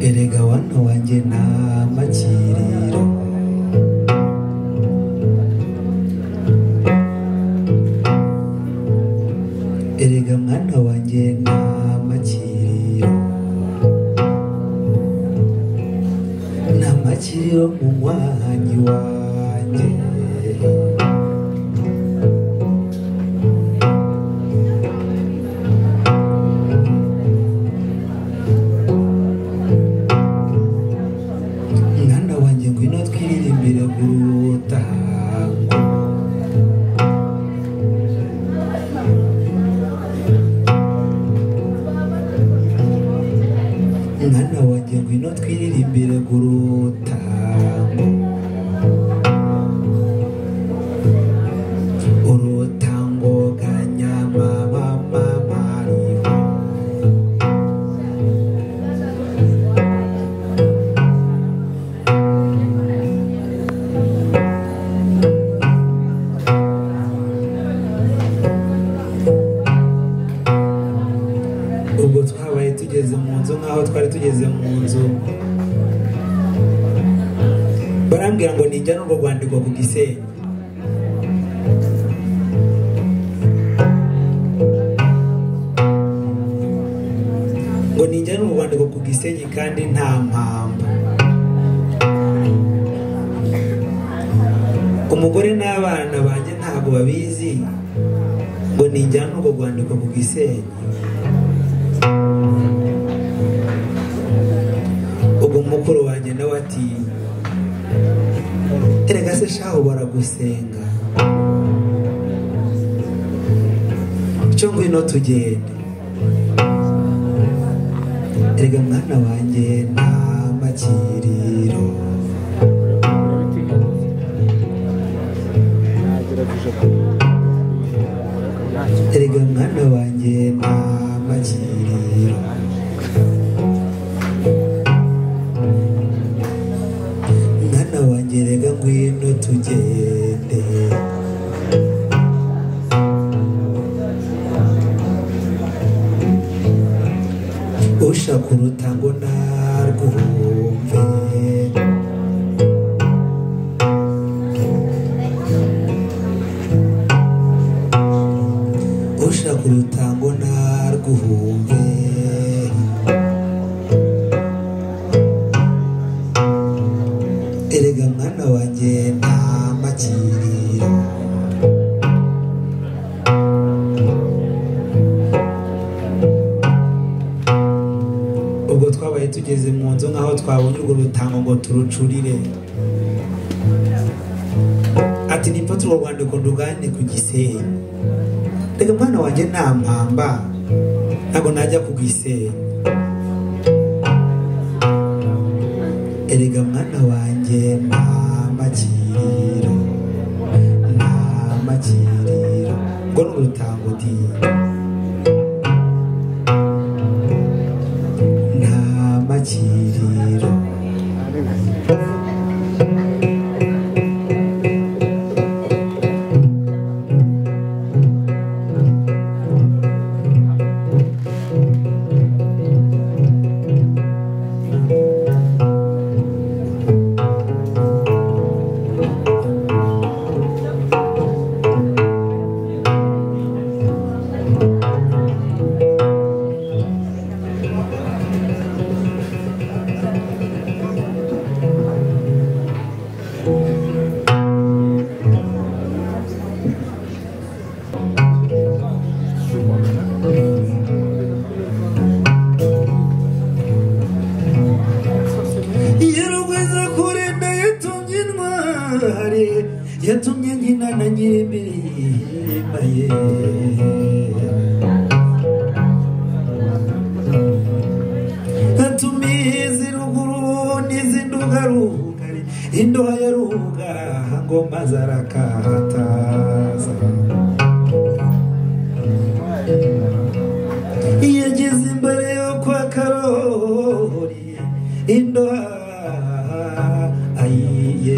Erega wana wanjye nta makiriro, erega mwana wanjye nta makiriro, nta makiriro mu mwanyi wanjye. Mwana wanjye ngwino twiririmbire kurutango, mwana wanjye ngwino twiririmbire kurutango, urutango ganyama mama mariho. Ubwo twabaye tugeze mu nzu nk'aho twari tugeze mu nzu, barambwira ngo nijya n'urwo rwandiko ku Gisenyi. Ngo nijya n'urwo rwandiko ku Gisenyi kandi nta mpamba. Umugore n'abana banjye ntabwo babizi ngo nijya n'urwo rwandiko ku Gisenyi. Ubwo mukuru wanjye nawe ati erega se shaho baragusenga, cyo ngwino tugende. Erega mwana wanjye nta makiriro, erega mwana wanjye nta makiriro, mwana wanjye rega ngwino tugende. Ushaka urutango narwumve, ushaka urutango narwumve. Erega mwana wanjye nta makiriro, ubwo twabaye tugeze mu nzu nk'aho twabonye urwo rutango ngo turucurire. Ati nimfate urwo rwandiko ndugane ku Gisenyi. Rega mwana wanjye nta mpamba, ntabwo najya ku Gisenyi. Erega mwana wanjye nta makiriro, nta makiriro, ngo ni urutango di, nta makiriro. Araza arakataza yageze imbere yo kwa Karori indoha ayiye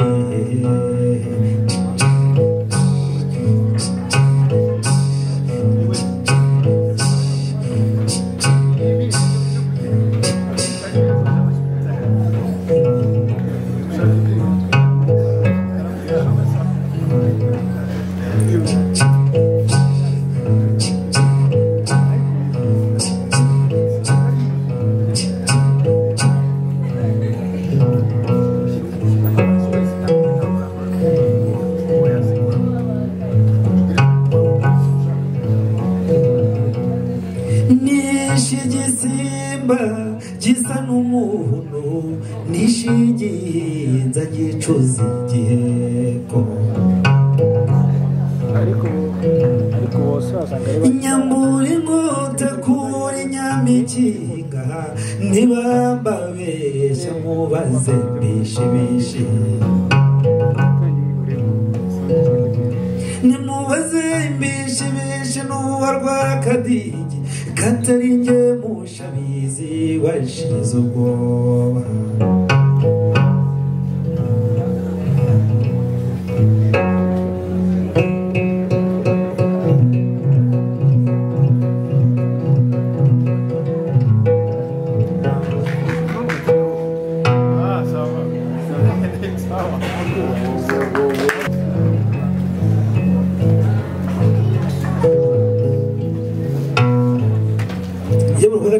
Igisimba gisa n'umuhuno nishiginza gicuza igiheko ariko bose wasanga ari Nyambura inkota kuri Nyamikinga ntibambabeshya mubaze bishibishi nimubaze imbishibishi n'uwa Rwakadigi katari nge mushabizi washize ubwoba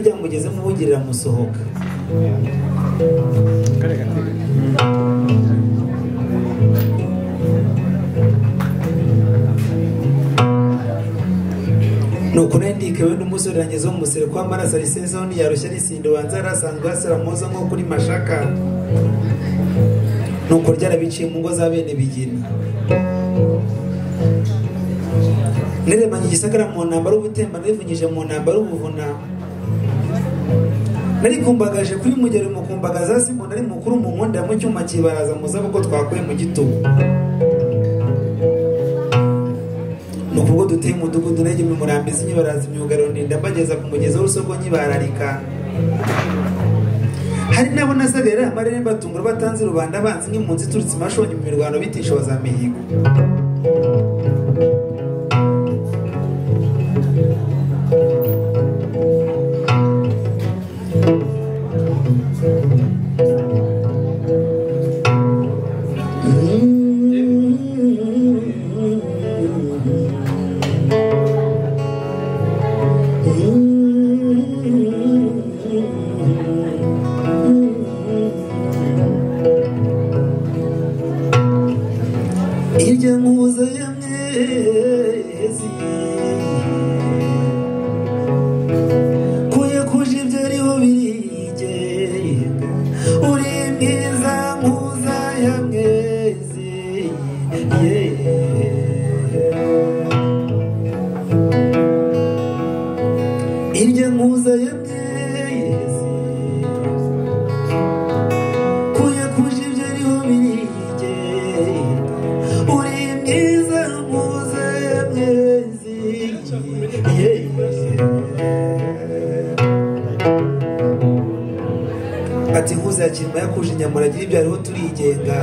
ryamugeze mubugirira musohoka nuko nendike we n'umusore rangiza umusere kwa maraso arisezo ni yarushya risindo banza arasanzwe asara moza nko kuri mashaka nuko ryarabiciye mu ngo za bene bigina neremanye igisagara mu ntambara ubutemba narivunyije mu ntambara ubuvuna narikumbagaje kuri mugero mukumbagaza simbona ari mukuru mu nkunda mu cyuma kibaraza muzabo ko twakuye mu gitugu nuko ubwo duteye umudugudu nege mu murambizi nyibaraza imyugariro ndinda mbageza ku mugezi w'urusoko nyibararika hari nabo nasaga amarere batungura batanze rubanda banzi nk'impunzi iturutse imashongi mu mirwano bitishoza mihigo Irya nkuza ya mwezi kuye kuje ibyo ariho birigenga uri mwiza nkuza ya mwezi irya nkuza ya mwezi kuye kuje ibyo ariho birigenga uri mwiza nkuza ya mwezi ati nkuza ya Kirima yakuje inyamura agira ibyo ariho turigenga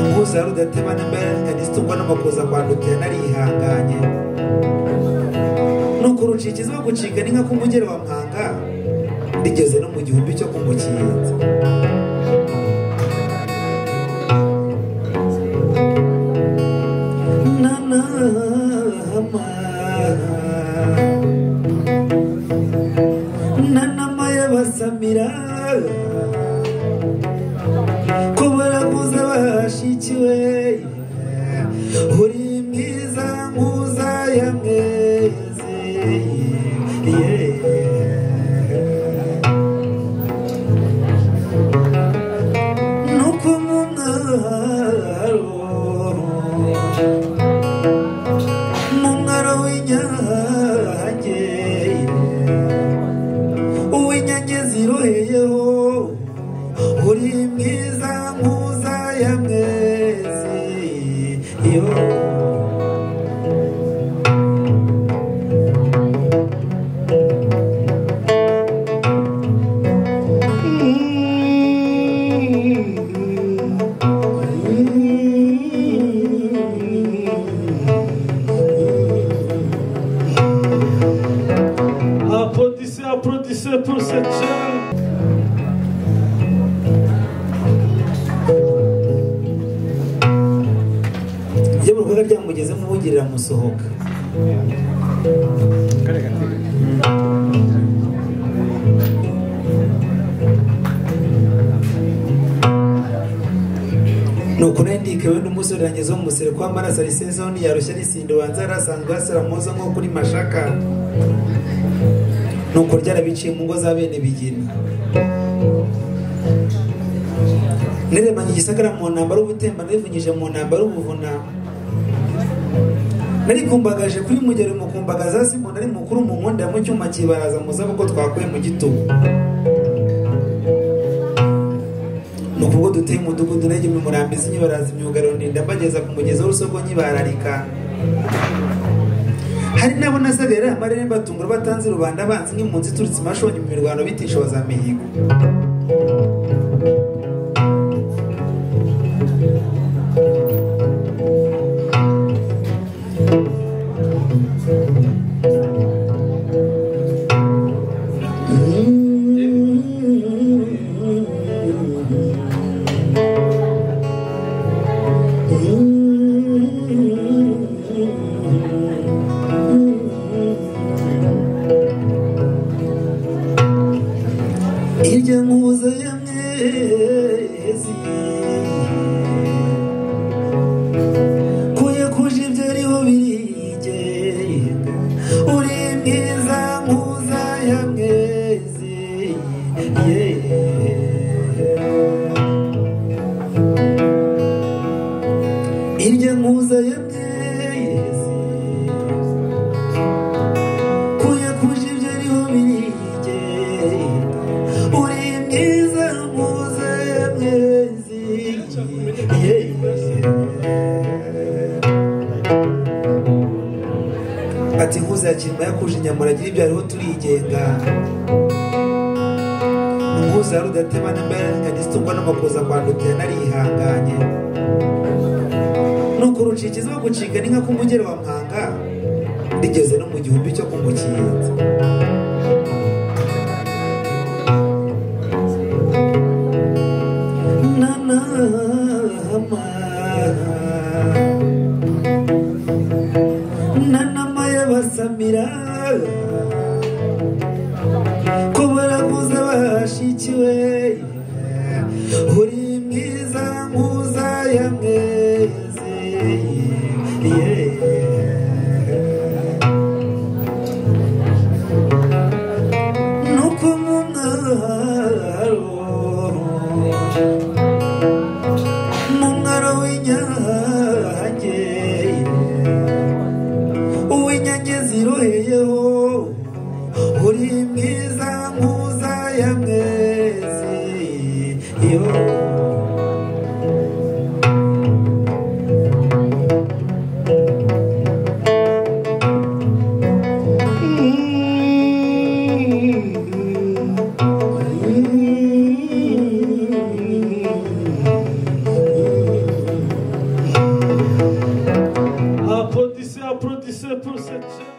nkuza ya Rudatema n'imberenganya zitungwa n'amakuza kwa Ndutera narihanganye nuko urucikizwa gucika n'inka k'umugeri wa Mpanga rigeze no mu gihumbi cyo kumukinza Nanama y'abasamira ko baraguza bashikiwe uri mwiza nkuza ya mwezi nuko mu mwaro w'inyange uw'inyange ziroheyeho uri mwiza nkuza ya mwezi. Applaudissez pour cette jeune. Iyo mu rugaga ryamugezemo ubugirira musohoka. Nuko nandikewe n'umusore rangiza umusere kwa maraso arisezeho ntiyarushya arisindo banza yarasanzwe asara muzo nko kuri mashaka. Nuko ryarabiciye mu ngo za bene bigina. Neremanye igisagara mu ntambara ubutemba narivunyije mu ntambara ubuvuna. Narikumbagaje kuri mugero mukumbagaza simbona ari mukuru mu nkondera mu cyuma kibaraza muza kuko twakuye mu gitugu. Nuko ubwo duteye umudugudu nege mu murambizi nyibaraza imyugariro ndinda mbageza ku mugezi w'urusoko nyibararika. Hari nabo nasaga amarere batungura batanze rubanda banzi nk'impunzi iturutse imashongi mu mirwano bitishoza mihigo. Irya nkuza ya mwezi ko yakuje ibyo ariho birigenga, uri mwiza nkuza ya mwezi Irya nkuza ya mwezi ko yakuje ibyo ariho birigenga, uri mwiza nkuza ya mwezi. Ati nkuza ya kirima yakuje inyamuragira ibyo ariho turigenga. Nkuza ya rudatema n'imbaraga zitungwa n'amakuza kwandutira narihanganye. Nuko urucikiza gucika ni nka kumugero wa Mpanga rigeze no mu gihumbi cyo kumukinza. Nanama y'abasamira ko baraguza bashikiwe, uri mwiza nkuza ya mwezi. Nuko mu mwaro w'inyange uw'inyange ziroheyeho, uri mwiza nkuza ya mwezi. Applaudissez, applaudissez pour cette jeune.